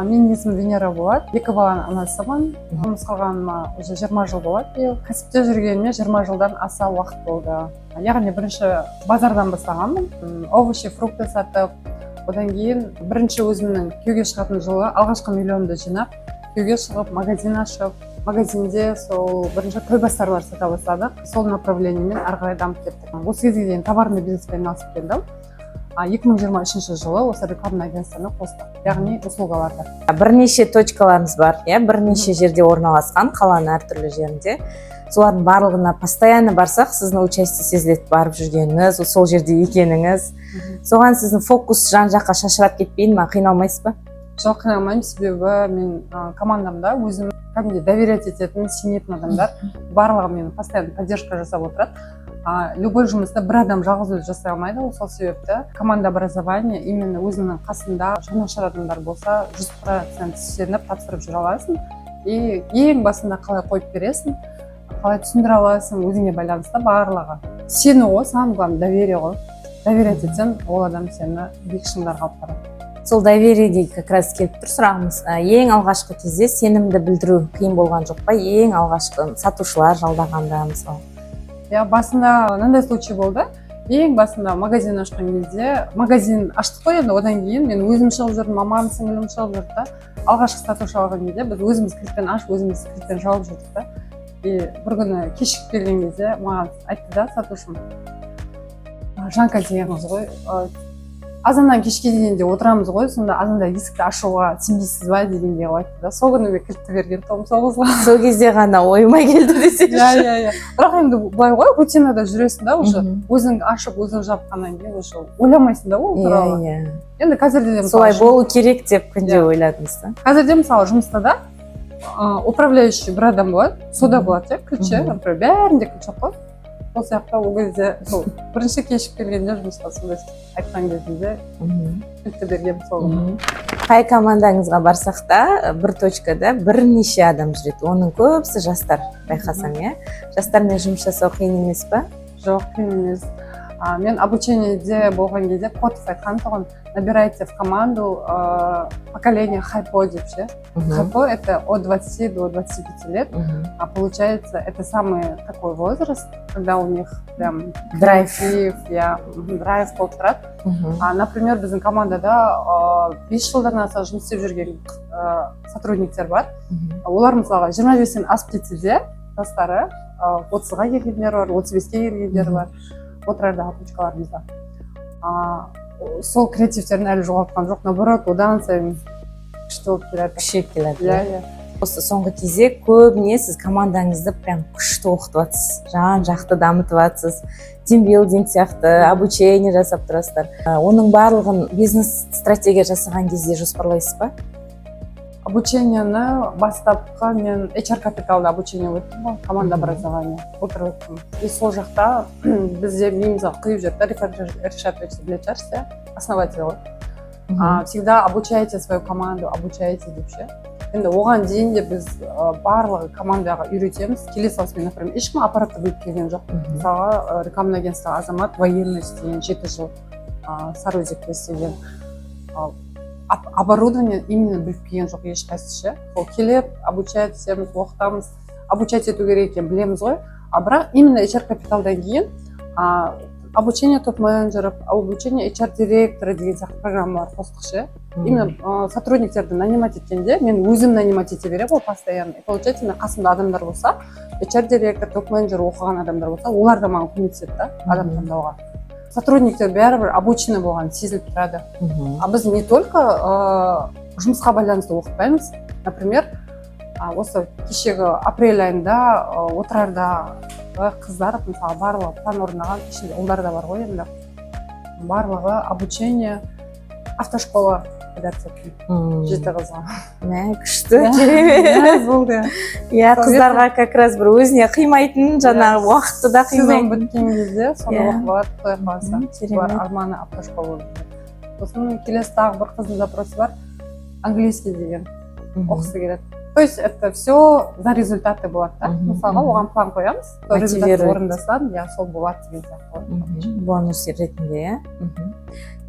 Менің есімім Венера болады, екі баланың анасымын. Жұмыс құрғаныма уже 20 жыл болады биыл. Кәсіпте жүргеніме 20 жылдан аса уақыт болды. Яғни бірінші базардан бастағанмын, овощи, фрукты сатып. Одан кейін бірінші өзімнің күйеуге шығатын жылы алғашқы миллионды жинап, күйеуге шығып, магазин ашып, магазинде сол бірінші тойбастарлар сата бастадық. Сол направлениемен ары қарай дамып кеттік. Осы кезге дейін товарный бизнеспен айналысып келдім. 2023 жылы осы рекламный агентствоны қостық, яғни услугаларды. Бірнеше точкаларыңыз бар, иә, бірнеше жерде орналасқан, қаланың әртүрлі жерінде. Солардың барлығына постоянно барсақ, сіздің участие сезіледі, барып жүргеніңіз, сол жерде екеніңіз. Соған сіздің фокус жан жаққа шашырап кетпейді ма, қиналмайсыз ба? Жоқ, қиналмаймын, себебі мен командамда өзім кәдімгідей доверять ететін, сенетін адамдар, барлығы мені постоянно поддержка жасап отырады. Любой жұмысты бір адам жалғыз өзі жасай алмайды ғой. Сол себепті команда образование, именно өзіңнің қасында жанашыр адамдар болса, 100% сеніп тапсырып жүре аласың. И ең басында қалай қойып бересің, қалай түсіндіре аласың, өзіңе байланысты барлығы. Сену ғой, самое главное доверие ғой. Доверять етсең, ол адам сені биік шыңдарға алып барады. Сол довериеге как раз келіп тұр сұрағымыз. Ең алғашқы кезде сенімді білдіру қиын болған жоқ па, ең алғашқы сатушылар жалдағанда, мысалы? Иә, басында мынандай случай болды. Ең басында магазин ашқан кезде, магазин аштық қой енді, одан кейін мен өзім шығып жүрдім, мамам, сіңілім шығып жүрді да. Алғашқы сатушы алған кезде біз өзіміз кілтпен ашып, өзіміз кілтпен жауып жүрдік та. И бір күні кешігіп келген кезде маған айтты да сатушым, Жанка деген қыз ғой: «Азаннан кешке дейін де отырамыз ғой, сонда азанда есікті ашуға сенбейсіз ба?» — дегендей қылып айтты да. Сол күні мен кілтті берген тұғым сол қызға. Сол кезде ғана ойыма келді десеңші. Иә, бірақ енді былай ғой, рутинада жүресің да уже. Өзің ашып, өзің жапқаннан кейін уже ойламайсың да ол туралы. Иә Енді қазір де мысалы Солай болу керек деп күнде ойладыңыз да. Қазір де, мысалы, жұмыста да управляющий бір адам болады, сода болады, иә, ключі. Например, бәрінде ключ жоқ қой. Сол сияқты ол кезде сол бірінші кешігіп келгенде жұмысқа сондай айтқан кезінде кілтті бергенмін сол күні. Қай командаңызға барсақ та, бір точкада бірнеше адам жүреді, оның көбісі жастар, байқасаң, иә. Жастармен жұмыс жасау қиын емес па? Жоқ, қиын емес. Мен обучениеде болған кезде Котов айтқан тұғын: «Набирайте в команду поколение хайпо», — деп ше. Хайпо — это от 20 до 25 лет. А получается, это самый такой возраст, когда у них прям драйв. Креатив, иә, драйв болып тұрады. Например, біздің командада 5 жылдан аса жұмыс істеп жүрген сотрудниктер бар. Олар, мысалға, 25-тен асып кетсе де, жастары, 30-ға келгендер бар, 35-ке келгендер бар Отырардағы точкаларымызда. Сол креативтерін әлі жоғалтқан жоқ, наоборот, одан сайын күшті болып келе жатыр. Күшейіп келеді. Иә. Осы соңғы кезде көбіне сіз командаңызды прям күшті оқытып жатсыз, жан жақты дамытып жатсыз, тимбилдинг сияқты обучение жасап тұрасыздар. Оның барлығын бизнес стратегия жасаған кезде жоспарлайсыз ба? Обучениені бастапқы мен HR Капиталда обучение өттім ғой, команда образование былтыр өттім. И сол жақта бізде миымызға құйып жіберді да Рифат Решатович Блечарс, иә, основатель ғой. «Всегда обучайте свою команду, обучайте», — деп ше. Енді оған дейін де біз барлығы командаға үйретеміз. Келе салысымен, например, ешкім аппаратты біліп келген жоқ. Мысалға, рекламный агентство азамат военный істеген, 7 жыл Сарыөзекте істеген. Оборудование именно біліп келген жоқ ешқайсысы ше. Сол келеді, обучать етеміз, оқытамыз. Обучать ету керек екенін білеміз ғой. А бірақ именно HR Капиталдан кейін обучение топ менеджеров, обучение HR директора деген сияқты программалар қостық ше. Именно сотрудниктерді нанимать еткенде мен өзім нанимать ете беремін ғой постоянно. И получается, мен қасымда адамдар болса, HR директор, топ менеджер оқыған адамдар болса, олар да маған көмектеседі да адам таңдауға. Сотрудниктер бәрібір обученный болғаны сезіліп тұрады. А біз не только жұмысқа байланысты оқытпаймыз. Например, осы кешегі апрель айында Отырардағы қыздар, мысалы, барлығы план орындаған, ішінде ұлдар да бар ғой енді, барлығы обучение автошкола подарить еттім жеті қызға. Мә, күшті, керемет. Мәз болды. Иә, қыздарға как раз бір өзіне қимайтын, жаңағы уақытты да Сезон қимайтын. біткен кезде соны оқып алады, құдай қаласа. Керемет. Олар арманы автошкола. Сосын келесі тағы бір қыздың запросы бар, английский деген оқығысы келеді. То есть это все за результаты болады да. Мысалға, оған план қоямыз, сол результатты Мотивирует. орындасаң, иә, сол болады деген сияқты ғой. Бонус ретінде, иә.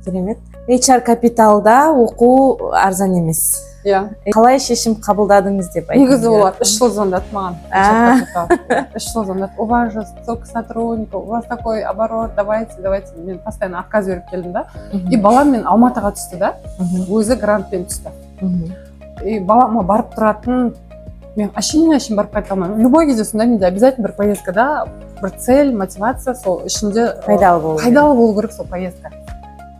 Керемет. HR Капиталда оқу арзан емес. Иә. Қалай шешім қабылдадыңыз деп айтқым Негізі олар келеді. 3 жыл звондады маған. 3 жыл звондады: «У вас же столько сотрудников, у вас такой оборот, давайте, давайте». Мен постоянно отказ беріп келдім да. И балам мен Алматыға түсті да, өзі грантпен түсті. И балама барып тұратын, мен әшейін барып қайта алмаймын. Любой кезде сондай, менде обязательно бір поездкада бір цель, мотивация сол ішінде Пайдалы болу керек. Пайдалы болу керек сол поездка.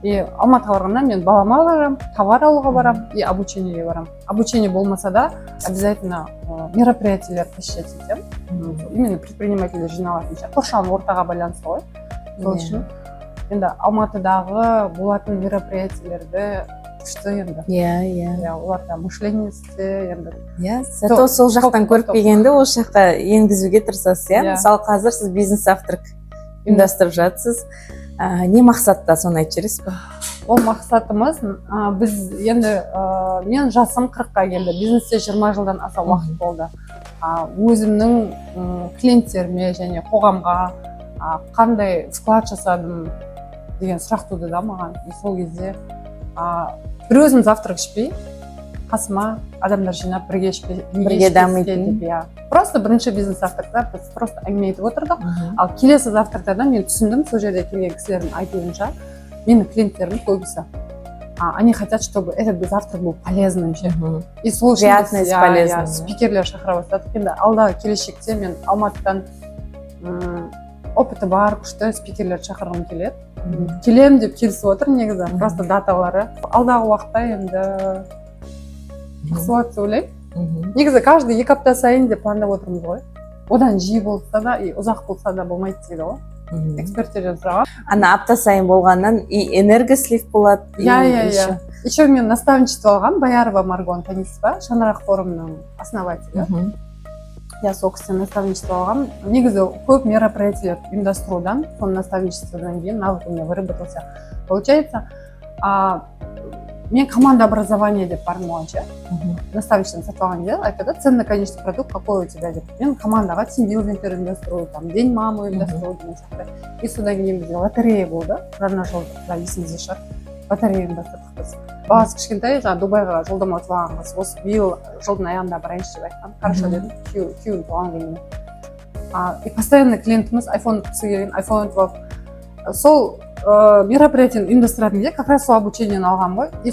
И Алматыға барғанда мен балама барамын, товар алуға барамын и обучениеге барамын. Обучение болмаса да, обязательно мероприятиелер посещать етемін. Именно предпринимательдер жиналатын ше, қоршаған ортаға байланысты ғой сол. Үшін енді Алматыдағы болатын мероприятиелерді күшті енді. иә иә Иә, оларда мышлениесі енді. Иә, зато сол жақтан Топ, көріп топ. келгенді осы жаққа енгізуге тырысасыз, иә? Иә. Мысалы, қазір сіз бизнес завтрак ұйымдастырып жатсыз. Не мақсатта, соны айтып жібересіз ба? Ол мақсатымыз, біз енді, мен жасым 40-қа келді, бизнесте 20 жылдан аса уақыт болды. Өзімнің клиенттеріме және қоғамға қандай вклад жасадым деген сұрақ туды да маған. И сол кезде бір өзім завтрак ішпей, қасыма адамдар жинап, бірге ішпей, неге Бірге ішпеске дамитын. деп, иә. Просто бірінші бизнес завтракта біз просто әңгіме айтып отырдық. Ал келесі завтрактарда мен түсіндім, сол жерде келген кісілердің айтуынша, менің клиенттерім көбісі, они хотят, чтобы этот завтрак был полезным ше. И сол үшін біз, Приятный с иә, полезным, иә, да. спикерлер шақыра бастадық. Енді алдағы келешекте мен Алматыдан опыты бар күшті спикерлерді шақырғым келеді. Келемін деп келісіп отыр негізі, просто даталары алдағы уақытта енді жақсы болады деп ойлаймын. Негізі каждый 2 апта сайын деп пландап отырмыз ғой. Одан жиі болса да и ұзақ болса да болмайды дейді ғой, эксперттерден сұраған. Ана апта сайын болғаннан и энергослив болады и Иә, иә, иә. еще. Еще мен наставничество алғанмын. Баярова Маргон, танисыз ба? Шаңырақ форумының основателі. Иә, сол кісіден наставничество алғанмын. Негізі көп мероприятиелер ұйымдастырудан, сол наставничестводан кейін навык у меня выработался, получается. Мен команда образование деп бардым оған ше. Наставничествоны сатып алған кезде айтады: «Ценный конечный продукт какой у тебя?» — деп. Мен командаға тимбилдингтер ұйымдастыру, там, день мамы ұйымдастыру деген сияқты. И содан кейін бізде лотерея болды, жаңа жылда, есіңізде шығар, лотерея ұйымдастырдық біз. Баласы кішкентай, жаңағы Дубайға жолдама ұтып алған қыз осы биыл жылдың аяғында барайыншы деп айтқан. Хорошо дедім, күйеуінің туған күніне. И постоянно клиентіміз айфон ұтқысы келген, айфон ұтып алып. Сол мероприятиені ұйымдастыратын кезде как раз сол обучениені алғанмын ғой. И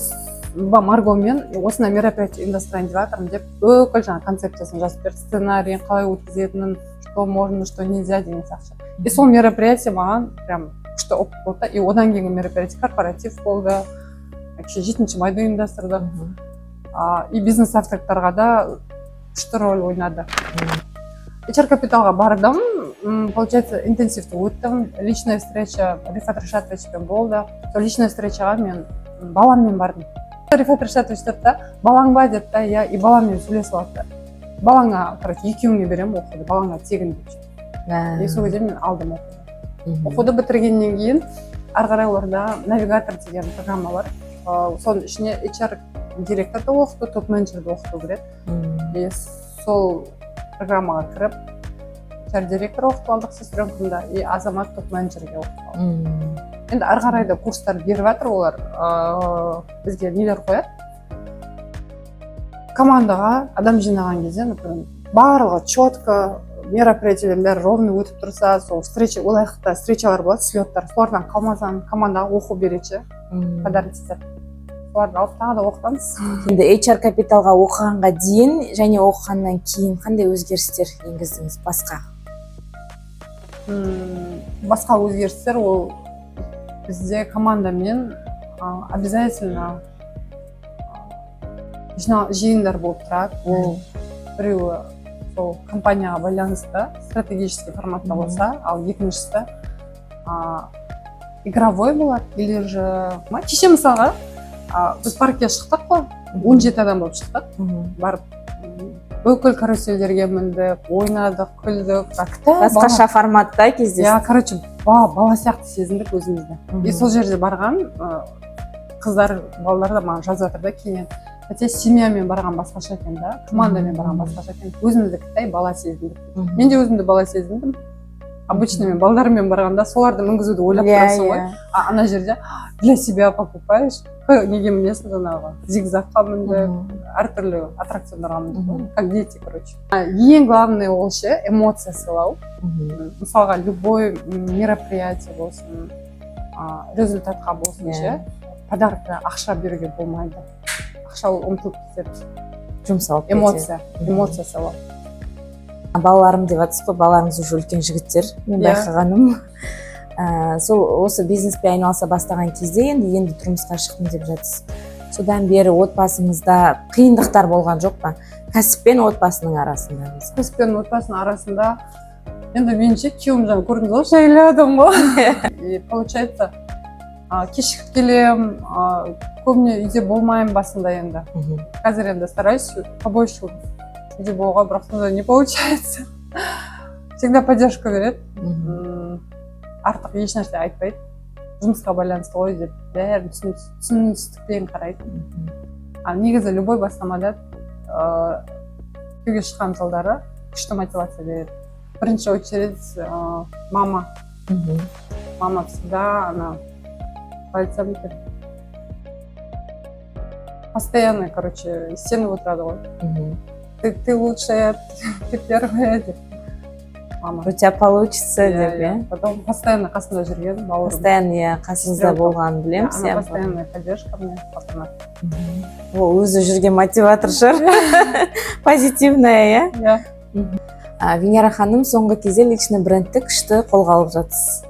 Маргомен осындай мероприятие ұйымдастырайын деп жатырмын деп, бүкіл жаңағы концепциясын жазып берді, сценарийін, қалай өткізетінін, что можно, что нельзя деген сияқты. И сол мероприятие маған прям күшті опыт болды да. И одан кейінгі мероприятие корпоратив болды, кеше 7 майды ұйымдастырдық. И бизнес завтрактарға да күшті роль ойнады. HR капиталға бардым, получается, интенсивті өттім. Личная встреча Рифат Рашатовичпен болды. Сол личная встречаға мен баламмен бардым. Рифат Рашатович деді да: «Балаң ба?» — деді да. Иә. И баламмен сөйлесіп алды да: «Балаңа, короче, екеуіңе беремін оқуды, балаңа тегін», — деп. И сол кезде мен алдым оқуды. Оқуды бітіргеннен кейін ары қарай оларда навигатор деген программа бар. Соның ішіне HR директорды оқыту, топ менеджерді оқыту кіреді. И сол программаға кіріп, HR директор оқытып алдық сестренкамда, и Азамат топ менеджерге оқытып алды. Енді ары қарай да курстар беріп жатыр олар. Бізге нелер қояды: командаға адам жинаған кезде, например, барлығы четко, мероприятиелердің бәрі ровно өтіп тұрса, сол встреча, ол жақта встречалар болады, слеттар, солардан қалмасаң, командаға оқу береді ше, подарок етеді. Соларды алып, тағы да оқытамыз. Енді HR капиталға оқығанға дейін және оқығаннан кейін қандай өзгерістер енгіздіңіз басқа? Басқа өзгерістер, ол бізде командамен обязательно жиындар болып тұрады. Ол біреуі сол компанияға байланысты стратегический форматта болса, ал екіншісі игровой болады или же кеше, мысалға, біз паркке шықтық қой, 17 адам болып шықтық. Барып, бүкіл карусельдерге міндік, ойнадық, күлдік. Басқаша форматта кездестік. Иә, короче, бала сияқты сезіндік өзімізді. И сол жерде барған қыздар, балалар да маған жазып жатыр да кейіннен: «Хотя семьямен барған басқаша екен да, командамен барған басқаша екен, өзімізді кітай бала сезіндік». Мен де өзімді бала сезіндім. Обычно мен балдармен барғанда соларды мінгізуді ойлап тұрасың ғой, а ана жерде для себя покупаешь. Неге мінесің, жаңағы зигзагқа міндік. Әртүрлі аттракциондарға міндік қой, как дети, короче. Ең главный ол ше, эмоция сыйлау. Мысалға, любой мероприятие болсын, результатқа болсын, ше, подарок, ақша беруге болмайды. Ақша ол ұмытылып кетеді. Жұмсалып кетеді. Эмоция, эмоция сыйлау. Балаларым деп жатсыз ғой, балаларыңыз уже үлкен жігіттер, мен Иә. байқағаным. Сол осы бизнеспен айналыса бастаған кезде енді тұрмысқа шықтым деп жатсыз. Содан бері отбасыңызда қиындықтар болған жоқ па, кәсіп пен отбасының арасында мысалы? Кәсіп пен отбасының арасында енді меніңше, күйеуім, жаңа көрдіңіз ғой, жайлы адам ғой. И получается, кешігіп келемін, көбіне үйде болмаймын басында енді. Қазір енді стараюсь побольше үйде болуға, бірақ сонда не получается. Всегда поддержка береді. Артық ешнәрсе айтпайды, жұмысқа байланысты ғой деп, бәрін түсіністікпен қарайды. А негізі любой бастамада күйеуге шыққан жылдары күшті мотивация береді. Бірінші очередь мама. Мама всегда, она, қалай айтсам екен, постоянно, короче, сеніп отырады ғой. Ты лучшая, ты первая деп, мама. У тебя получится Иә, деп. иә. Иә. Потом постоянно қасында жүрген бауырым. Постоянно, иә, қасыңызда Сестренка. болғанын білеміз. Она Иә. постоянная поддержка мне, Салтанат. Ол өзі жүрген мотиватор шығар, позитивная, иә. Иә. Венера ханым, соңғы кезде личный брендті күшті қолға алып жатсыз.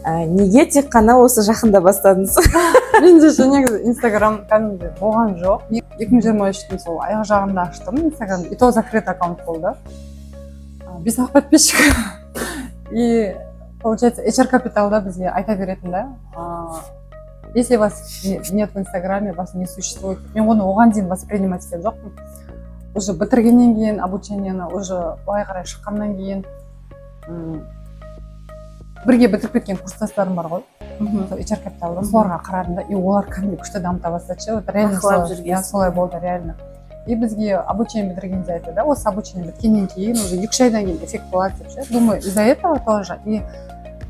Неге тек қана осы жақында бастадыңыз? Менде ше, негізі инстаграм кәдімгідей болған жоқ. 2023-тің сол аяқ жағында аштым инстаграмды, и то закрытый аккаунт болды. Бес ақ подписчик. И получается, HR Капиталда бізге айта беретін да: «Если вас нет в инстаграме, вас не существует». Мен оны оған дейін воспринимать еткен жоқпын. Уже бітіргеннен кейін обучениені, уже былай қарай шыққаннан кейін, бірге бітіріп кеткен курстастарым бар ғой сол HR Капиталда, соларға қарадым да, и олар кәдімгідей күшті дамыта бастады ше. Вот реально. Бақылап Солай, жүргенсің. иә, солай болды реально. И бізге обучение бітіргенде айтты да, осы обучение біткеннен кейін уже 2-3 айдан кейін эффект болады деп ше. Думаю, из-за этого тоже. И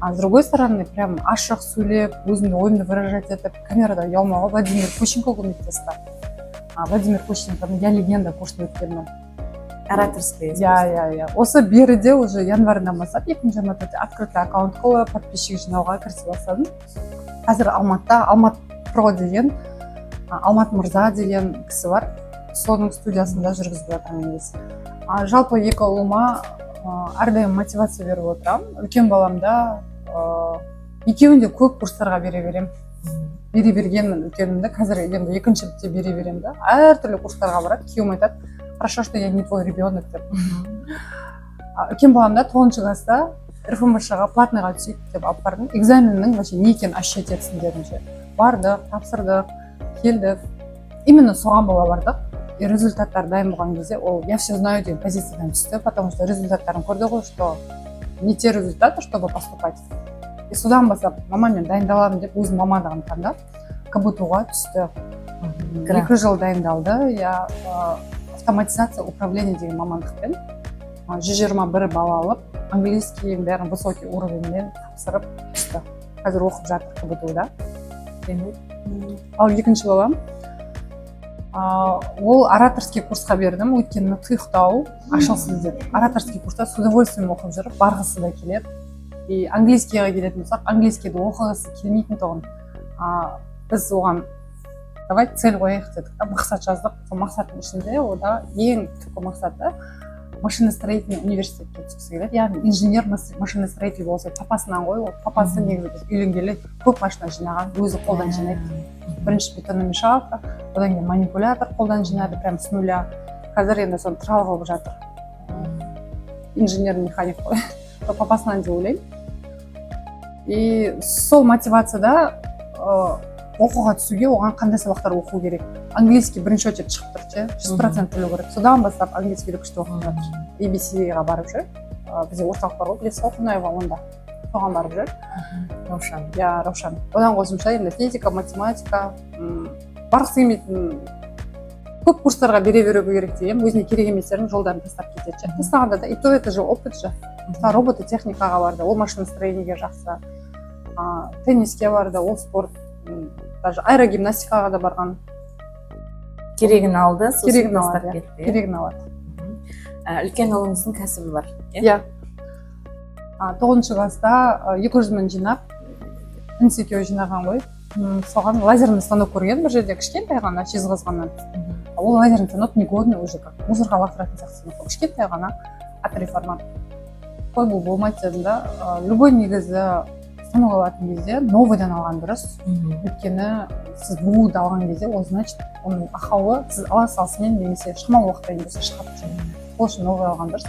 а с другой стороны, прям ашық сөйлеп, өзімді, ойымды выражать етіп, камерада ұялмауға Владимир Кущенко көмектесті. Владимир Кущенконың «Я легенда» курсын өткенмін. Ораторское. Иә, осы беріде уже январьдан бастап, 2024-те открытый аккаунт қылып, подписчик жинауға кірісе бастадым. Қазір Алматыда Алмат Про деген, Алмат мырза деген кісі бар, соның студиясында жүргізіп жатырмын негізі. Жалпы екі ұлыма әрдайым мотивация беріп отырамын. Үлкен баламда, екеуін де көп курстарға бере беремін, бере бергенмін үлкенімді. Қазір енді екінші де бере беремін да, әртүрлі курстарға барады. Күйеуім айтады: «Хорошо, что я не твой ребенок», — деп. Үлкен баламда тоғызыншы класста РФМШ ға платныйға түсейік деп алып бардым. Экзаменнің вообще не екенін ощущать етсін дедім ше. Бардық, тапсырдық, келдік. Именно соған бола бардық. И результаттар дайын болған кезде ол «я все знаю» деген позициядан түсті, потому что результаттарын көрді ғой, что не те результаты, чтобы поступать. И содан бастап «мама, мен дайындаламын» деп, өзінің мамандығын таңдап, КБТУ ға түсті. 2 жыл дайындалды, иә. Автоматизация управление деген мамандықпен 121 балл алып, английский, бәрін высокий уровеньмен тапсырып түсті. Қазір оқып жатыр КБТУ да. Ал екінші балам, ол ораторский курсқа бердім, өйткені тұйықтау ашылсын деп. Ораторский курста с удовольствием оқып жүр, барғысы да келеді. И английскийға келетін болсақ, английскийді оқығысы келмейтін тұғын. Біз оған «давай цель қояйық» дедік та, мақсат жаздық. Сол мақсаттың ішінде ода ең түпкі мақсаты машиностроительный университетке түскісі келеді, яғни инженер машиностроитель болса. Папасынан ғой ол, папасы негізі біз үйленгелі көп машина жинаған, өзі қолдан жинайды. Бірінші бетономешалка, одан кейін манипулятор қолдан жинады, прям с нуля. Қазір енді соны трал қылып жатыр. Инженер механик қой, сол папасынан деп ойлаймын. И сол мотивацияда оқуға түсуге оған қандай сабақтар оқу керек? Английский бірінші очередь шығып тұр ше, 100% білу керек. Содан бастап английскийді күшті оқып жатыр. ABC-ға барып жүр. Бізде орталық бар ғой, білесіз ғой, Қонаева, онда соған барып жүр. Раушан. Иә, Раушан. Одан қосымша енді физика, математика, барғысы келмейтін көп курстарға бере беру керек деген, өзіне керек еместерін жолдарын тастап кетеді ше. Тастағанда да, и то это же опыт же. Мысалы, робототехникаға барды, ол машиностроениеге жақсы. Тенниске барды, ол спорт. Даже аэрогимнастикаға да барған. Керегін алды, сосын Керегін тастап алады, иә. кетті, иә? Керегін алады. Үлкен ұлыңыздың кәсібі бар, иә? Иә. Тоғызыншы класста 200 000 жинап, інісі екеуі жинаған ғой. Соған лазерный станок көрген бір жерде, кішкентай ғана, Жезқазғаннан. Ол лазерный станок негодный уже, как мусорға лақтыратын сияқты станок, кішкентай ғана, А3 формат қой. Бұл болмайды дедім да. Любой негізі станок алатын кезде новыйдан алған дұрыс, өйткені сіз БУ-ды алған кезде, ол значит, оның ақауы сіз ала салысымен немесе шамалы уақыттан кейін болса шығады. Сол үшін новый алған дұрыс.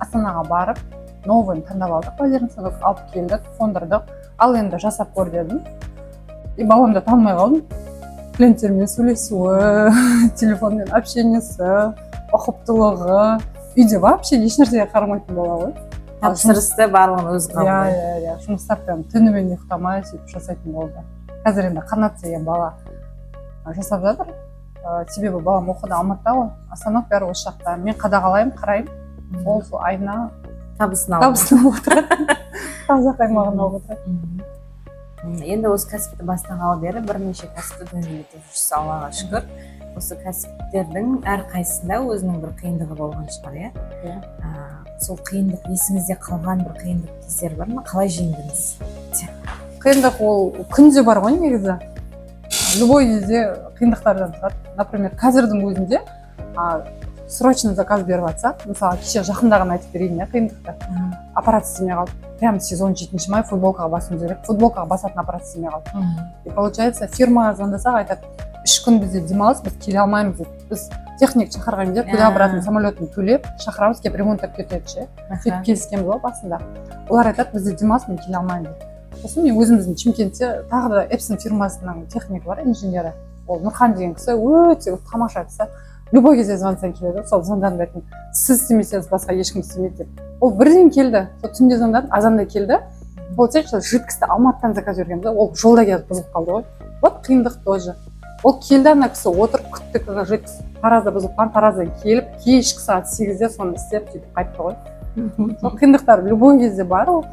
Астанаға барып, новыйын таңдап алдық, лазерный станок алып келдік, қондырдық. Ал енді жасап көр дедім, и баламды танымай қалдым: клиенттермен сөйлесуі, телефонмен общениесі, ұқыптылығы. Үйде вообще ешнәрсеге қарамайтын бала ғой. Ал Тапсырысты барлығын өзі иә. қабылдайды. Иә, жұмыста прям түнімен ұйықтамай, сөйтіп жасайтын болды. Қазір енді Қанат деген бала жасап жатыр, себебі балам оқыды Алматыда ғой, станок бәрі осы жақта. Мен қадағалаймын, қараймын. Ол сол айына табысын алып табысын алып отырады, таза қаймағын алып отырады. Енді осы кәсіпті бастағалы бері бірнеше кәсіпті дөңгелетіп жүрсіз, Аллаға шүкір. Осы кәсіптердің әрқайсысында өзінің бір қиындығы болған шығар, иә? Иә. Сол қиындық, есіңізде қалған бір қиындық кездер бар ма? Қалай жеңдіңіз? Қиындық ол күнде бар ғой негізі, любой кезде қиындықтардан тұрады. Например, қазірдің өзінде срочно заказ беріп жатса, мысалы, кеше жақында ғана айтып берейін, иә, қиындықты. Аппарат істемей қалды, прям сезон, 7 май, футболкаға басуымыз керек, футболкаға басатын аппарат істемей қалды. И получается, фирмаға звондасақ, айтады: «3 күн бізде демалыс, біз келе алмаймыз», — дейді. Біз техник шақырған кезде туда обратно самолетін төлеп шақырамыз, келіп ремонттап кетеді ше. Сөйтіп келіскенбіз ғой басында. Олар айтады: «Бізде демалыс, мен келе алмаймын», — дейді. Сосын мен өзіміздің Шымкентте тағы да Эпсон фирмасының технигі бар, инженері, ол Нұрхан деген кісі, өте тамаша кісі, любой кезде звондасаң келеді. Сол звондадым да айттым: «Сіз істемесеңіз, басқа ешкім істемейді», — деп. Ол бірден келді. Сол түнде звондадым, азанда келді. Получается, жидкостьті Алматыдан заказ бергенбіз, ол жолда келіп бұзылып қалды ғой. Вот қиындық тоже. Ол келді, ана кісі отырып күтті, когда жидкость Таразда бұзылып қалған, Тараздан келіп, кешкі сағат 8-де соны істеп, сөйтіп қайтты ғой. Сол қиындықтар любой кезде бар ол.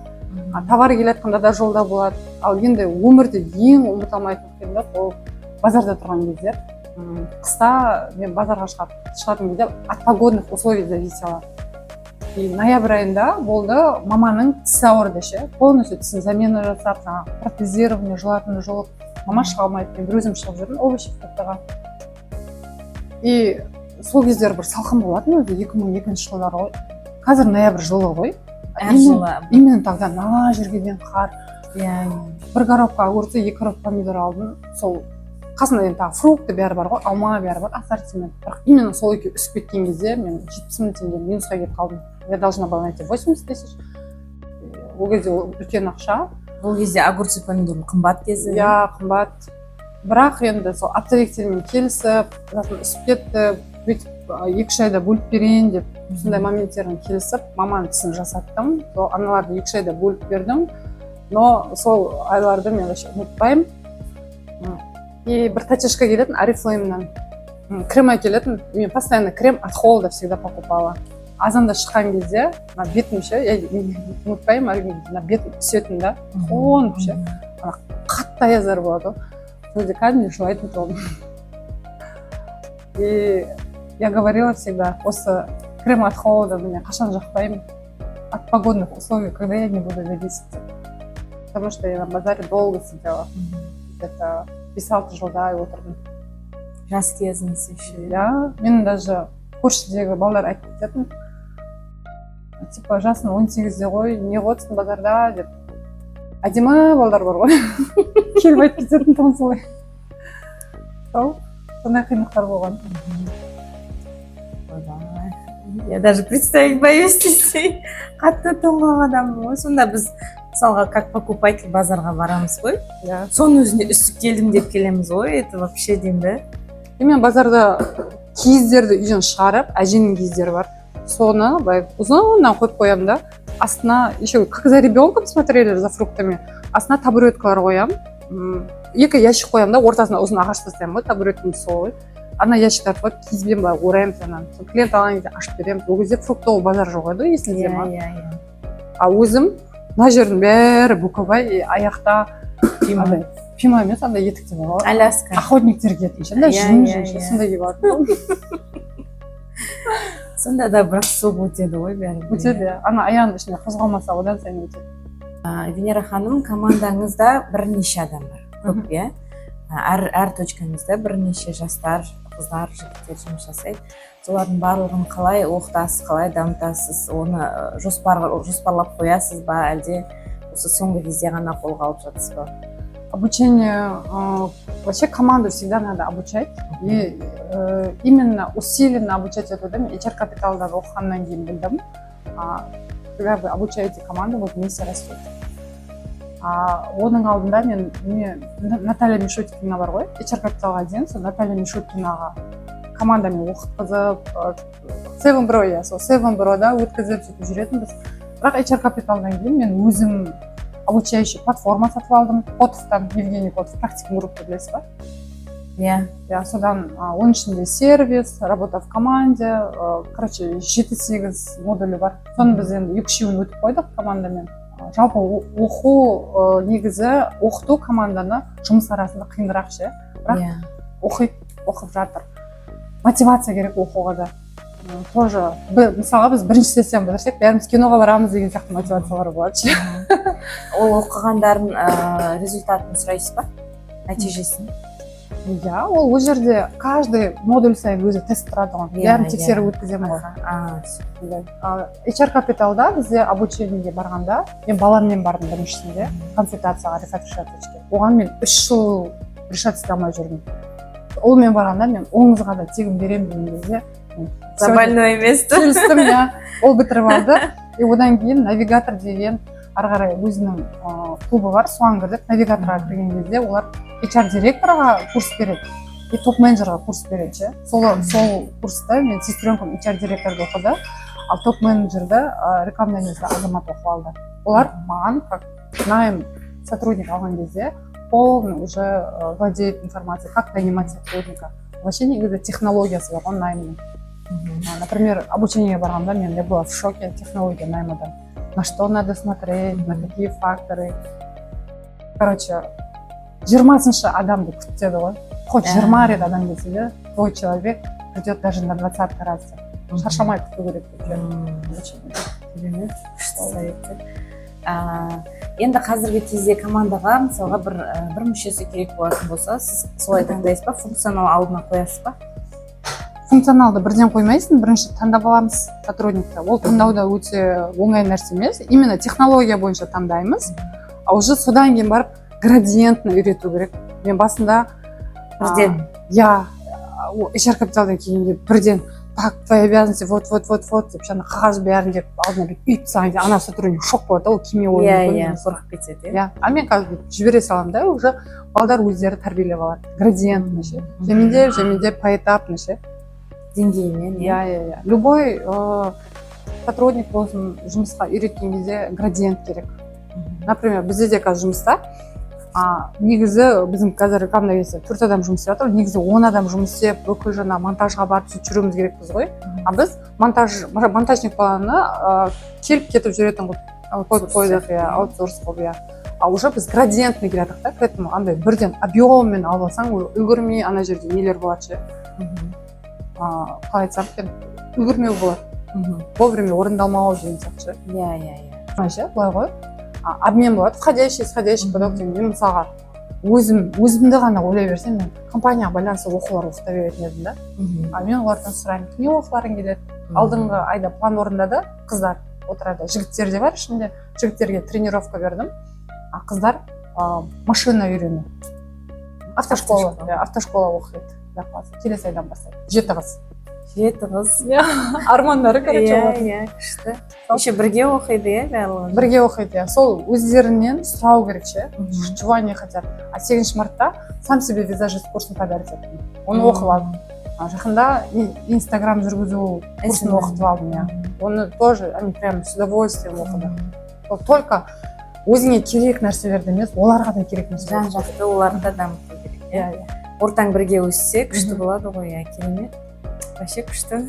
Товар келе жатқанда да жолда болады. Ал енді өмірде ең ұмыта алмайтын қиындық — ол базарда тұрған кездер. Қыста мен базарға шығатын кезде от погодных условий зависела. И ноябрь айында болды, маманың тісі ауырды ше, полностью тісін замена жасап, жаңағы протезирование, жұлатын жұлып, мама шыға алмайды. Мен бір өзім шығып жүрдім овощи, фруктыға. И сол кездері бір салқын болатын өзі, 2002 жылдары ғой. Қазір ноябрь жылы ғой. Әр жылы. Именно тогда мына жерге дейін қар. Иә. Бір коробка огурцы, екі коробка помидор алдым. Сол қасында енді тағы фрукты бәрі бар ғой, алма, бәрі бар ассортимент. Бірақ именно сол екеуі үсіп кеткен кезде мен 70 000 теңге минусқа кетіп қалдым. Я должна была найти 80 тысяч. Ол кезде ол үлкен ақша. Бұл кезде огурцы, помидордың қымбат кезі. Иә, қымбат. Бірақ енді сол оптовиктермен келісіп, затым үсіп кетті, бүйтіп, 2-3 айда бөліп берейін деп, сондай моменттерін келісіп, маманың тісін жасаттым. Сол аналарды 2-3 айда бөліп бердім, но сол айларды мен вообще ұмытпаймын. И бір тәтешка келетін Орифлеймнан, крем әкелетін. Мен постоянно крем от холода всегда покупала. Азанда шыққан кезде мына бетім ше, я ұмытпаймын әлі, мына бетім үсетін да, тоңып ше, қатты аяздар болады ғой. Сол кезде кәдімгідей жылайтын тұғым. И я говорила всегда: осы крем от холода мен қашан жақпаймын, от погодных условий, когда я не буду зависеть, деп. Потому что я на базаре долго сидела, где то 5-6 жылдай отырдым. Жас кезіңіз еще. Иә, мен даже көршідегі балалар айтып кететін, типа, жасың 18-де ғой, не қылып отырсың базарда деп. Әдемі балдар бар ғой, келіп айтып кететін тұғын солай. Сол сондай қиындықтар болған. Ойбай, я даже представить боюсь десей, қатты тоңған адаммын ғой. Сонда біз, мысалға, как покупатель базарға барамыз ғой, соның өзінде үсіп келдім деп келеміз ғой. Это вообще деймін да. И мен базарда киіздерді үйден шығарып, әженің киіздері бар, соны былай ұзыннан қойып қоямын да, астына еще, как за ребенком смотрели за фруктами, астына табуреткалар қоямын. Екі ящик қоямын да, ортасына ұзын ағаш тастаймын ғой, табуреткамыз сол ғой. Ана ящиктарды қойып, киізбен былай ораймыз ананы. Сол клиент алған кезде ашып береміз. Ол кезде фруктовый базар жоқ еді ғой, есіңізде ма? Иә. А өзім мына жердің бәрі боковой и аяқта Пима. Андай Пима емес, андай етіктер бар ғой, Аляска. Охотниктер киетін ше, андай жүн, жүн ше, сондай киіп алатын. Сонда да бірақ суық өтеді ғой бәрібір. Өтеді, иә. Ана аяғының ішінде қозғалмаса, одан сайын өтеді. Венера ханым, командаңызда бірнеше адам бар, көп, иә? Әр точкаңызда бірнеше жастар, қыздар, жігіттер жұмыс жасайды. Солардың барлығын қалай оқытасыз, қалай дамытасыз? Оны жоспарлап қоясыз ба, әлде осы соңғы кезде ғана қолға алып жатсыз ба? Обучение, вообще команду всегда надо обучать и именно усиленно обучать етуді мен HR капиталда оқығаннан кейін білдім. Когда вы обучаете команду, вы вместе растете. Оның алдында мен не, Наталья Мишуткина бар ғой, HR капиталға дейін сол Наталья Мишуткинаға командамен оқытқызып, Seven Bro, иә, сол Seven Broда өткізіп, сөйтіп жүретінбіз. Бірақ HR капиталдан кейін мен өзім обучающий платформа сатып алдым Котовтан, Евгений Котов, Практикум группа, білесіз ба? Иә. Иә, содан. Оның ішінде сервис, работа в команде, короче, жеті сегіз модулі бар. Соны біз енді екі үшеуін өтіп қойдық командамен. Жалпы оқу, негізі оқыту команданы жұмыс арасында қиынырақ ше, бірақ оқиды, оқып жатыр. Мотивация керек оқуға да. Тоже мысалға, біз бірінші сессияны бітірсек, бәріміз киноға барамыз деген сияқты мотивациялар болады ше. Ол оқығандарын результатын сұрайсыз ба, нәтижесін? Иә, ол жерде каждый модуль сайын өзі тест тұрады ғой, бәрін тексеріп өткіземін ғой. Аха. А, Сондай. HR капиталда бізде обучениеге барғанда мен баламмен бардым біріншісінде консультацияға, решать оған мен 3 жыл решать ете алмай жүрдім. Ұлмен барғанда мен ұлыңызға да тегін беремін деген кезде мен За больной емес. Келістім, иә. Ол бітіріп алды. И одан кейін Навигатор деген ары қарай өзінің клубы бар, соған кірдік. Навигаторға кірген кезде олар HR директорға курс береді и топ менеджерға курс береді ше. Сол курста мен сестренкам HR директорды оқыды, ал топ менеджерді рекламный агентство Азамат оқып алды. Олар маған как найм сотрудник алған кезде полный уже владеет информацией, как нанимать сотрудника вообще. Негізі технологиясы бар ғой наймның. Например, обучениеге барғанда мен, я была в шоке технология наймадан, на что надо смотреть, на какие факторы. Короче, 20-шы адамды күт деді ғой. Хоть 20 рет адам келсе де, твой человек придет даже на 20-й раз деп. Шаршамай күту керек деп ше. Обучение. Керемет, күшті советтер. Енді қазіргі кезде командаға, мысалға, бір мүшесі керек болатын болса, сіз солай таңдайсыз ба, функционал алдына қоясыз ба? Функционалды бірден қоймайсың, бірінші таңдап аламыз сотрудникті. Ол таңдау да өте оңай нәрсе емес. Именно технология бойынша таңдаймыз, а уже содан кейін барып градиентін үйрету керек. Мен басында Бірден. Иә, HR капиталдан келгенде бірден: «Так, твои обязанности вот, вот, вот, вот», — деп, жаңа қағаз бәрін деп алдына бүйтіп үйіп тастаған кезде ана сотрудник шок болады да, ол келмей қоюы мүмкін. Иә, қорқып кетеді, иә. Иә, а мен қазір бүйтіп жібере саламын да, уже балдар өздері тәрбиелеп алады градиентін ше, жаймендеп жаймендеп, поэтапно ше. Деңгейімен, иә. Иә, любой сотрудник болсын, жұмысқа үйреткен кезде градиент керек. Например, бізде де қазір жұмыста, негізі біздің қазір рекламный агентствода төрт адам жұмыс істеп жатыр. Негізі 10 адам жұмыс істеп, бүкіл жаңа монтажға барып, сөйтіп жүруіміз керекпіз ғой. А біз монтажник баланы келіп кетіп жүретін қылып қойып қойдық, иә, аутсорс қылып, иә. А уже біз градиентный келе жатырмық та к этому. Андай бірден объеммен алып алсаң, ол үлгермей, ана жерде нелер болады ше, қалай айтсам екен, үлгермеу болады, вовремя орындалмау деген сияқты ше. иә иә иә Былай ше, былай ғой, обмен болады, входящий, исходящий поток деген. Мен мысалға өзім өзімді ғана ойлай берсем, мен компанияға байланысты оқулар оқыта беретін едім да. А мен олардан сұраймын: «Не оқығыларың келеді?» Алдыңғы айда план орындады қыздар, отырады. Жігіттер де бар ішінде. Жігіттерге тренировка бердім, а қыздар машина үйрену, автошкола. Автошкола. Иә, автошкола оқиды. Құдай қаласа, келесі айдан бастайды. Жеті қыз. Жеті қыз. Иә, армандары, короче, олардың. Иә, күшті. Еще бірге оқиды, иә, барлығы? Бірге оқиды, иә. Сол өздерінен сұрау керек ше, чего они хотят. А 8 мартта «Сам себе визажист» курсын подарить еттім, оны оқып алдым. Жақында Инстаграм жүргізу курсын SMM. оқытып алдым, иә. Оны тоже они прям с удовольствием оқыды. Ол только өзіңе керек нәрселерді емес, оларға да керек нәрселер. Жан жақты оларды да дамыту керек, иә. Иә. Ортаң бірге өссе, күшті болады ғой, иә. Керемет, вообще күшті.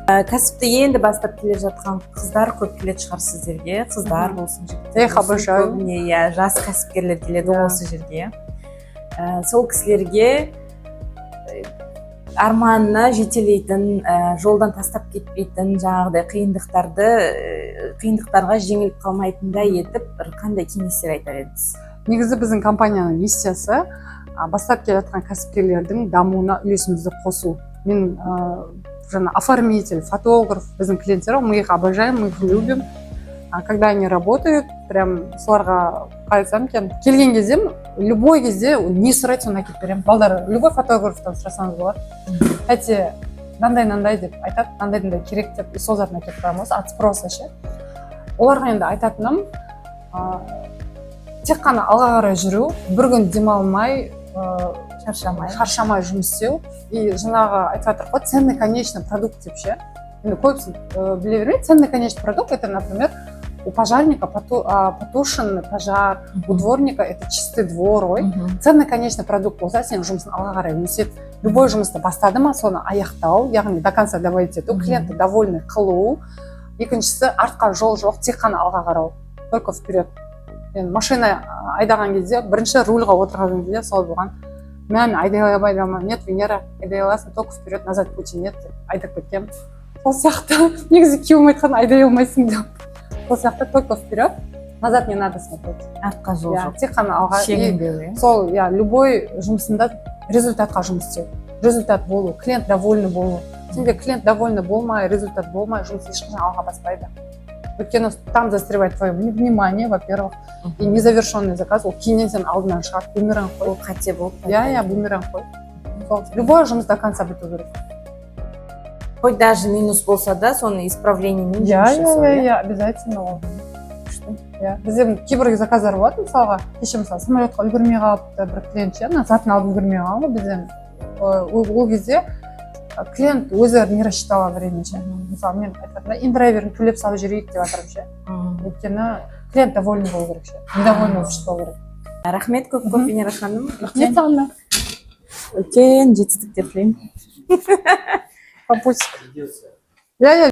Кәсіпті енді бастап келе жатқан қыздар көп келетін шығар сіздерге, қыздар болсын, жігіттер Эх, болсын, обожаю. көбіне, иә, жас кәсіпкерлер келеді ғой осы жерге. Сол кісілерге арманына жетелейтін, жолдан тастап кетпейтін, жаңағыдай қиындықтарға жеңіліп қалмайтындай етіп бір қандай кеңестер айтар едіңіз? Негізі біздің компанияның миссиясы бастап келе жатқан кәсіпкерлердің дамуына үлесімізді қосу. Мен жаңа оформитель, фотограф, біздің клиенттер ғой, мы их обожаем, мы их любим. А когда они работают, прям соларға, қалай айтсам екен, келген кезде, любой кезде не сұрайды, соны әкеліп беремін. Балдар, любой фотографтан сұрасаңыз болады, әте, мынандай, мынандай деп айтады, мынандай, мынандай керек деп, и сол затын әкеліп қоямыз от спроса ше. Оларға енді айтатыным тек қана алға қарай жүру, бір күн демалмай, шаршамай. Шаршамай жұмыс істеу. И жаңағы айтып жатыр ғой, ценный конечный продукт деп ше. Енді көбісі біле бермейді. Ценный конечный продукт — это, например, у пожарника потушенный пожар, у дворника это чистый двор ғой. Ценный конечный продукт болса, сенің жұмысың алға қарай өседі. Любой жұмысты бастады ма, соны аяқтау, яғни до конца доводить ету, клиентті довольный қылу. Екіншісі, артқа жол жоқ, тек қана алға қарау, только вперед. Мен машина айдаған кезде, бірінші рульға отырған кезде сол болған: мә, мен айдай алмаймын. «Нет, Венера, айдай аласың, только вперед, назад пути нет», — деп айдап кеткенмін. Сол сияқты негізі күйеуім айтқан, айдай алмайсың деп. Сол сияқты только вперед, назад не надо смотреть. Артқа жол Иә, жоқ. тек қана алға. И Шегінбеу, иә. сол, иә, любой жұмысында результатқа жұмыс істеу, результат болу, клиент довольный болу. Сенде клиент довольный болмай, результат болмай, жұмыс ешқашан алға баспайды, өйткені там застревает твое внимание, во первых, и незавершенный заказ, ол кейіннен сенің алдынан шығады, бумеранг қой. Ол қате болып Иә, бумеранг қой. Сол, любой жұмыс до конца біту керек. Хоть даже минус болса да, соны исправлениемен жұмыс жасау, Иә, обязательно ол. Күшті. Иә, бізде кейбір заказдар болады. Мысалға, кеше, мысалы, самолетқа үлгермей қалыпты бір клиент ше, ана затын алып үлгермей қалған ғой бізден. Ол кезде клиент өзі не рассчитала время ше. Мысалы, мен айтып жатырмын да, индрайверін төлеп салып жіберейік деп жатырмын ше, өйткені клиент довольный болу керек ше, недовольный болып шықпау керек. Рахмет көп көп, Венера ханым. Рахмет саған да. Үлкен жетістіктер тілеймін. Папусик, иә.